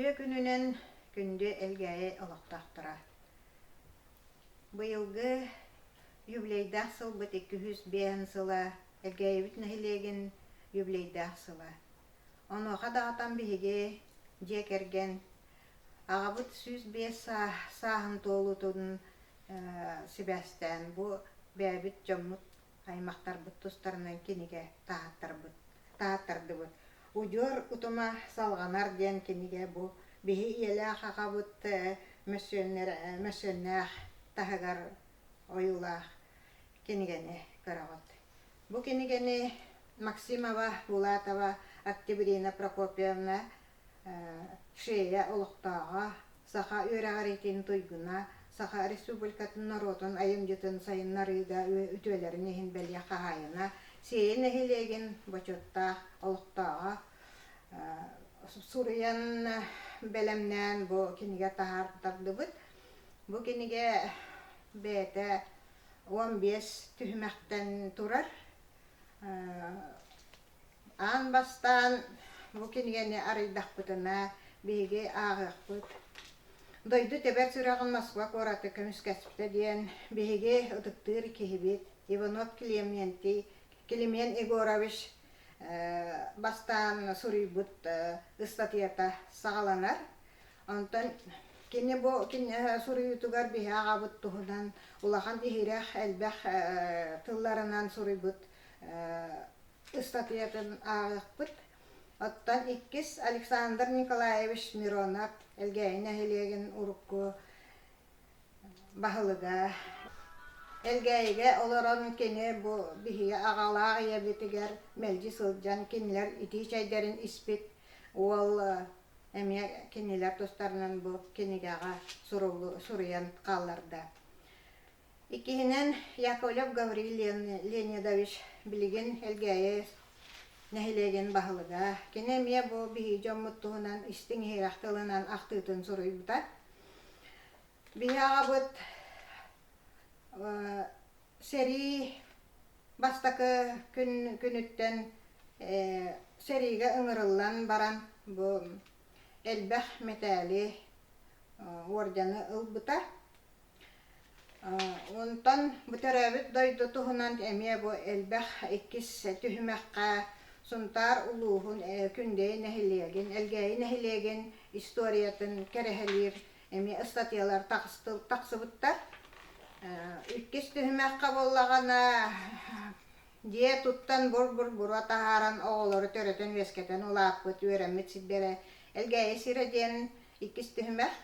Үтүө күнүнэн күндү Элгээйи олохтоохторо! Быйылгы юбилейдаах сылбыт 205 сыла Элгээйибит нэһилиэгин юбилейдаах сыла. Онуоха даҕатан биһиги дьиэ кэргэн аҕабыт 105 сааһын туолуутун сибээстээн бу бэйэбит дьоммут аймахтарбыт тустарынан кинигэ таһааттарбыт таһааттардыбыт. Удьуор утума салҕанар диэн кинигэ бу биһи ийэлээх аҕабыт мөссүөннээх таһыгар ойуулаах кинигэни көрөҕүт. Бу кинигэни Максимова Булатова Октябрина Прокопьевна Шея олохтооҕо, саха үөрэҕириитин туйгуна, Саха Республикатын норуотун айымньытын сайыннарыыга үтүөлэрин иһин бэлиэ хаһаайына, Сиэйэ нэһилиэгин бочуоттаах олохтооҕо суруйан бэлэмнээн бу кинигэ таһаартардыбыт. Бу кинигэ бэйэтэ 15 түһүмэхтэн турар. Аан бастаан бу кинигэни арыйдахпытына, биһиги ааҕыахпыт. Дойду тэбэр сүрэҕин Москва куораты көмүскэспитэ диэн биһиги ытыктыыр киһибит Иванов Климентий Климент Егорович бастаан суруйбут ыстатыйата саҕаланар. Онтон кини бу суруйуутугар биһи аҕабыт туһунан улахан иһирэх элбэх тылларынан суруйбут ыстатыйатын ааҕыахпыт. Оттон иккис Александр Николаевич Миронов Элгээйи нэһилиэгин урукку баһылыга. Элгээйигэ олорон кини бу биһиги аҕалаах ийэбитигэр мэлдьи сылдьан кинилэр итии чэйдэрин испит уол эмиэ кинилэр тустарынан бу кинигэҕэ суруйан хаалларда. Иккиһинэн, Яковлев Гаврил Леонидович билигин Элгээйи нэһилиэгин баһылыга. Кини эмиэ бу биһиги дьоммут туһунан истиҥ-иһирэх тылынан ахтыытын суруйбута. Биһи аҕабыт сэрии бастакы күн күнүттэн сэриигэ ыҥырыллан баран бу элбэх мэтээли, уордьаны ылбыта. Онтон бу төрөөбүт дойду туһунан эмиэ бу элбэх иккис түһүмэххэ Сунтаар улууһун Күндэйи нэһилиэгин, Элгээйи нэһилиэгин историятын кэрэһэлиир эмиэ ыстатыйалар тахсыбыттар. Иккис түһүмэххэ буоллаҕына дьиэ туттан бур-бур буруо таһааран оҕолору төрөтөн-үөскэтэн улааппыт, үөрэммит сирдэрэ Элгээйи сирэ диэн иккис түһүмэх.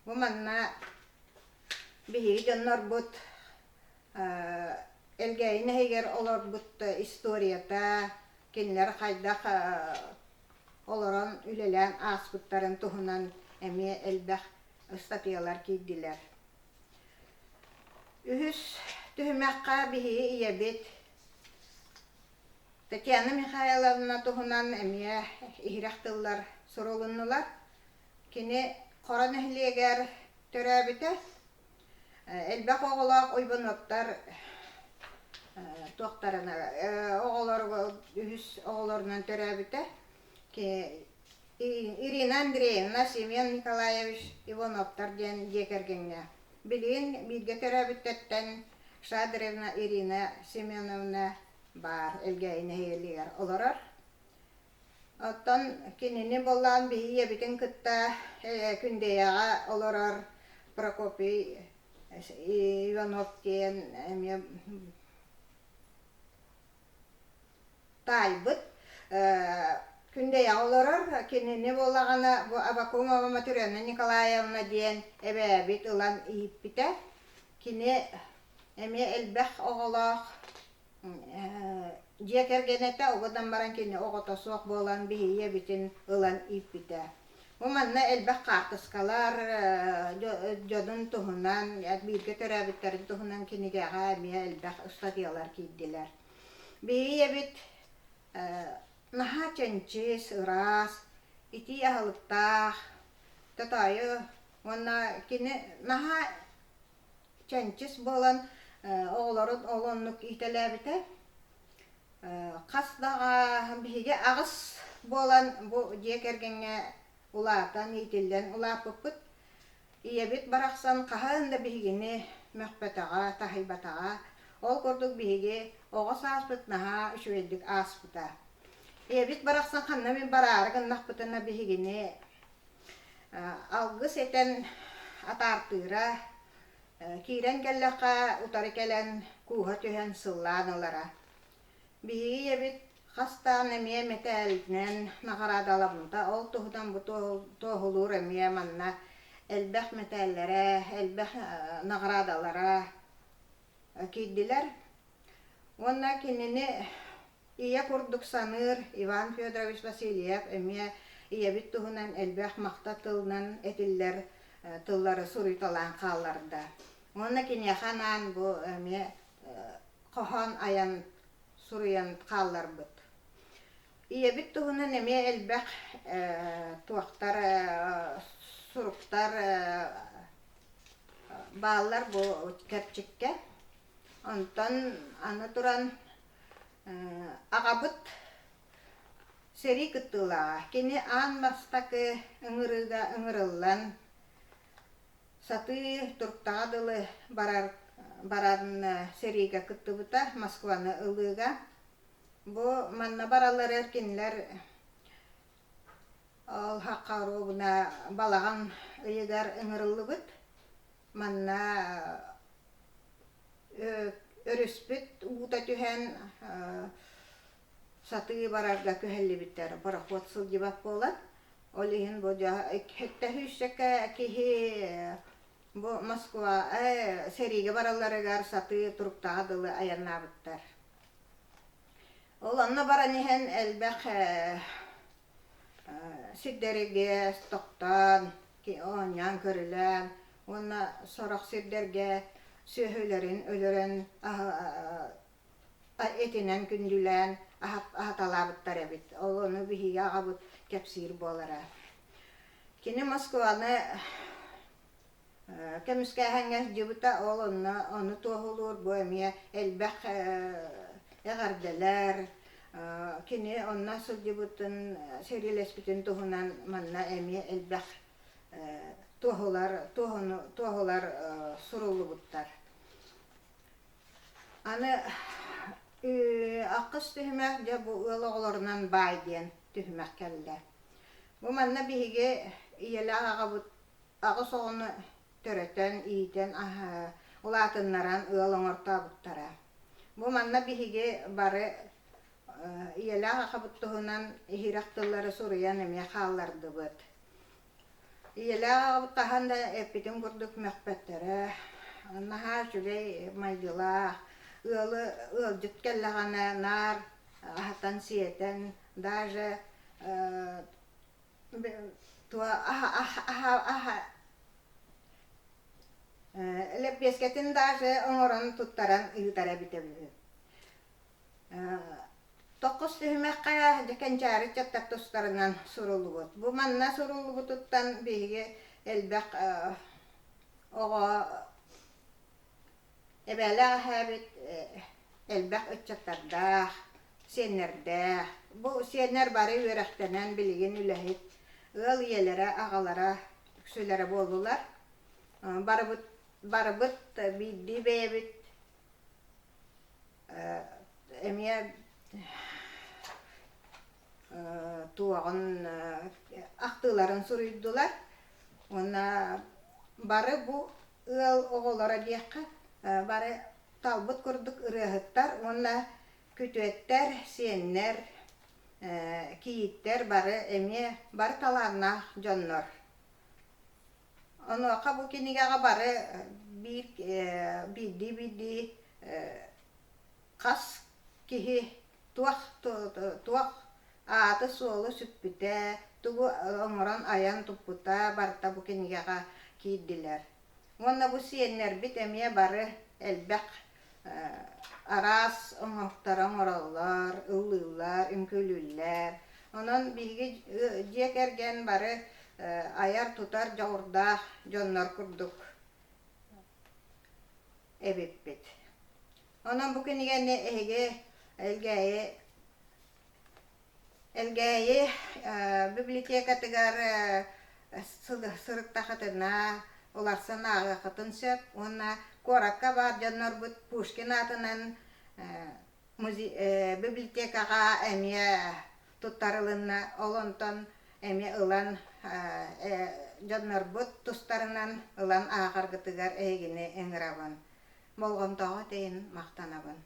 Бу манна Биһиги дьоннорбут Элгээйи нэһигэр олорбут историята, кинилэр хайдах олорон үлэлээн ааспыттарын туһунан эмиэ элбэх ыстатыйалар киирдилэр. Үһүс түһүмэххэ биһиги ийэбит Татьяна Михайловна туһунан эмиэ иһирэх тыллар сурулуннулар. Кини Хоро нэһилиэгэр төрөөбүтэ. Элбэх оҕолоох Уйбануоптар туохтарына оҕолор үһүс оҕолорунан төрөөбүтэ. Ирина Андреевна, Семен Николаевич Ивановтар диэн дьиэ кэргэҥҥэ. Билигин бииргэ төрөөбүттэртэн Шадревна Ирина Семеновна баар Элгээйи нэһилиэгэр олорор. Оттон кинини буоллаан биһи ийэбитин кытта Күндэйэҕэ олорор Прокопий Иванов диэн эмиэ таайбыт. Күндэйэҕэ олорор. Кинини буоллаҕына бу Авакумова Матрена Николаевна диэн эбээбит ылан ииппитэ. Кини эмиэ элбэх оҕолоох Дьиэ кэргэнэ этэ, оҕотон баран кини оҕото суох буолан биһи ийэбитин ылан ииппитэ. Бу манна элбэх хаартыскалар дьонун туһунан, бииргэ төрөөбүттэрин туһунан кинигэҕэ эмиэ элбэх ыстатыйалар киирдилэр. Биһи ийэбит наһаа чэнчис, ыраас, итии аһылыктаах, тотоойу уонна кини наһаа чэнчис буолан оҕолорун ол оннук иитэлээбитэ. Хас даҕа биһиги аҕыс буолан бу дьиэ кэргэҥҥэ улаатан, иитиллэн улааппыппыт. Ийэбит барахсан хаһан да биһигини мөхпөтөҕө, таһыйбатаҕа. Ол курдук биһиги оҕо сааспыт наһаа үчүгэйдик ааспыта. Ийэбит барахсан ханна мин бараары гыннахпытына биһигини алгыс этэн атаартыыра, киирэн кэллэххэ утары кэлэн кууһа түһэн сыллаан ылара. Биһиги ийэбит хастаан эмиэ мэтээлинэн наҕараадаламмыта, ол туһунан бу туоһулуур эмиэ манна элбэх мэтээллэрэ, элбэх наҕараадалара киирдилэр. Уонна кинини ийэ курдук саныыр Иван Федорович Васильев эмиэ ийэбит туһунан элбэх махта тылынан этиллэр тыллары суруйталаан хаалларда. Уонна киниэхэ анаан бу эмиэ хоһоон айан суруйан хаалларбыт. Ийэбит туһунан эмиэ элбэх туохтар суруктар бааллар бу кэрчиккэ. Онтон аны туран аҕабыт сэрии кыттыылааҕа. Кини аан бастакы ыҥырыыга ыҥырыллан Сатыы Туртаҕа дылы барар баран сэриигэ кыттыбыта, Москваны ылыыга. Бу манна баралларыгар кинилэр ол Хакаровна балаҕан ыйыгар ыҥырыллыбыт. Манна өрүспүт уута түһэн сатыы барарга күһэллибиттэр, пароход сылдьыбат буолан. Ол иһин бу сэттэ киһи бу Москва сэриигэ баралларыгар сатыы Туруктаҕа дылы айаннаабыттар. Ол онно баран иһэн элбэх сирдэргэ тохтоон, оонньоон көрүлээн уонна сорох сирдэргэ сүөһүлэрин өлөрөн этинэн күндүлээн аһаталаабыттар эбит. Ол ону биһиги аҕабыт кэпсиир буолара. Кини Москваны көмүскээһиҥҥэ сылдьыбыта, ол онно ону туоһулуур бу эмиэ элбэх эҕэрдэлэр, кини онно сылдьыбытын, сэриилэспитин туһунан манна эмиэ элбэх туоһулар, туоһулар суруллубуттар. Аны аххыс түһүмэх дьэ бу ыал оҕолорунан баай диэн түһүмэх кэллэ. Бу манна биһиги ийэлээх аҕабыт аҕыс оҕону төрөтөн, иитэн, улаатыннаран ыал оҥортообуттара. Бу манна биһиги бары ийэлээх аҕабыт туһунан иһирэх тыллары суруйан эмиэ хааллардыбыт. Ийэлээх аҕабыт хаһан да эппитин курдук мөхпөттөрө, наһаа үчүгэй майгылаах, ыалы ыалдьыт кэллэҕинэ наар аһатан-сиэтэн, даже лэппиэскэтин даже оҥорон туттаран ыытара эбитэ үһү. Тоххус түһүмэххэ дьэ кэнчээри ыччаттар тустарынан суруллубут. Бу манна суруллубутуттан биһиги элбэх оҕо эбээлээх эһээбит элбэх ыччаттардаах, сиэннэрдээх. Бу сиэннэр бары үөрэхтэнэн билигин үлэһит ыал ийэлэрэ, аҕалара үксүлэрэ буоллулар. Барыбыт барыбыт биирдии бэйэбит эмиэ туоҕун ахтыыларын суруйдулар уонна бары бу ыал оҕолоро диэххэ бары талбыт курдук ырыаһыттар уонна күтүөттэр, сиэннэр, кийииттэр бары эмиэ бары талааннаах дьоннор. Онуоха бу кинигэҕэ бары биир биирдии-биирдии хас киһи туох туох ааты-суолу сүкпүтэ, тугу оҥорон айан туппута барыта бу кинигэҕэ киирдилэр. Уонна бу сиэннэрбит эмиэ бары элбэх араас оҥоһуктары оҥороллор, ыллыыллар, үҥкүүлүүллэр. Онон биһиги дьиэ кэргэн бары айар-тутар дьоҕурдаах дьоннор курдук эбиппит. Онон бу кинигэни эһиги Элгээйи. Элгээйи библиотекатыгар сырыттахытына уларсан ааҕыаххытын сөп уонна куоракка баар дьоннорбут Пушкин аатынан библиотекаҕа эмиэ туттарылынна. Ол онтон эмиэ ылан дьоннорбут тустарынан ылан ааҕаргытыгар эһигини ыҥырабын. Болҕомтоҕо тэйин махтанабын.